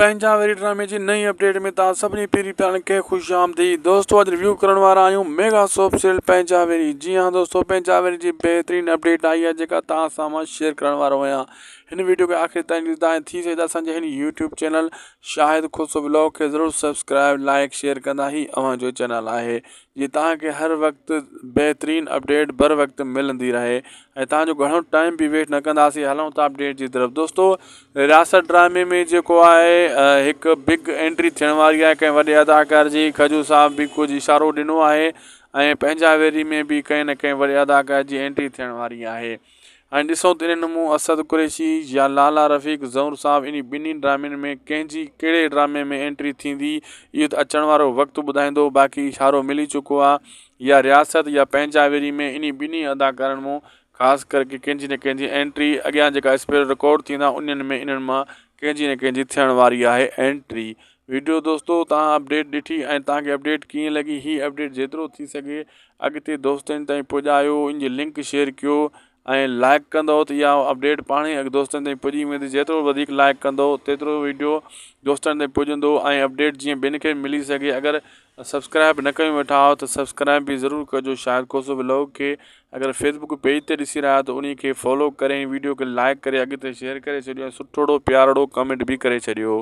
پنهنجا ويري ڊرامي جي نئين اپڊيٽ ۾ توهان سڀني پيري پيارن کي خوش آمديد دوستو اڄ ريويو ڪرڻ وارا آهيون ميگا سوپ سيريل پنهنجا ويري جي ها دوستو پنهنجا ويري جي بهترين اپڊيٽ آئي آهي جيڪا توهان سان مان شيئر ڪرڻ وارو آهيان هن ويڊيو کي آخر تائين ڏسندا ۽ ٿي سگهي ته اسان جي هن YouTube channel Shahid Khoso vlog کي ضرور سبسڪرائب لائڪ شيئر ڪندا هي اوهان جو چينل آهي جي توهان کي هر وقت بهترين اپڊيٽ بر وقت ملندي رهي ۽ توهان جو گهڻو ٽائيم به ويسٽ نه ڪنداسين هلون ٿا اپڊيٽ جي طرف دوستو رياست ڊرامي ۾ جيڪو آهي هڪ بگ انٽري ٿيڻ واري آهي ڪنهن وڏي اداڪار جي کجو صاحب به ڪجهه اشارو ڏنو آهي ۽ پنهنجا ويري ۾ به ڪنهن نه ڪنهن وڏي اداڪار جي انٽري ٿيڻ واري آهي ۽ ڏسون ته انهن مون اسد قريشي يا لالا رفيق زئور صاحب انهي ٻنهي ڊرامن ۾ ڪنهن جي ڪهڙي ڊرامي ۾ انٽري ٿيندي اهو ته اچڻ وارو وقت ٻڌائيندو باقي اشارو ملي چڪو آ يا رياست يا پنهنجا ويري ۾ انهي ٻنهي اداڪارن مون خاص ڪرڪي ڪنهن جي نه ڪنهن جي انٽري اڳيان جيڪا اسپيل رڪارڊ ٿيندا انهن ۾ انهن مان ڪنهن جي نه ڪنهن جي ٿيڻ واري آهي انٽري ويڊيو دوستو توهان اپڊيٽ ڏٺي ۽ توهان کي اپڊيٽ ڪيئن لڳي هي اپڊيٽ جيترو ٿي سگهي اڳتي دوستن تائين پڄايو ان جي لنڪ شيئر ڪيو ۽ لائڪ ڪندو ته اها اپڊيٽ پاڻ ئي دوستن تائين پڄي ويندي جيترو وڌيڪ لائڪ ڪندو تيترو ويڊيو دوستن تائين پڄندو ۽ اپڊيٽ جيئن ٻين کي ملي سگهي اگر سبسڪرائب نه ڪيون ويٺا آهيو ته سبسڪرائب به ضرور ڪجو شاهد کوسو ولاگ کي اگر فيسبوڪ پيج تي ڏسي رهيا آهيو ته انهي کي فالو ڪري ويڊيو کي لائڪ ڪري اڳتي شيئر ڪري ڇڏيو ۽ سٺوڙو پيارڙو ڪمينٽ به ڪري ڇڏيو.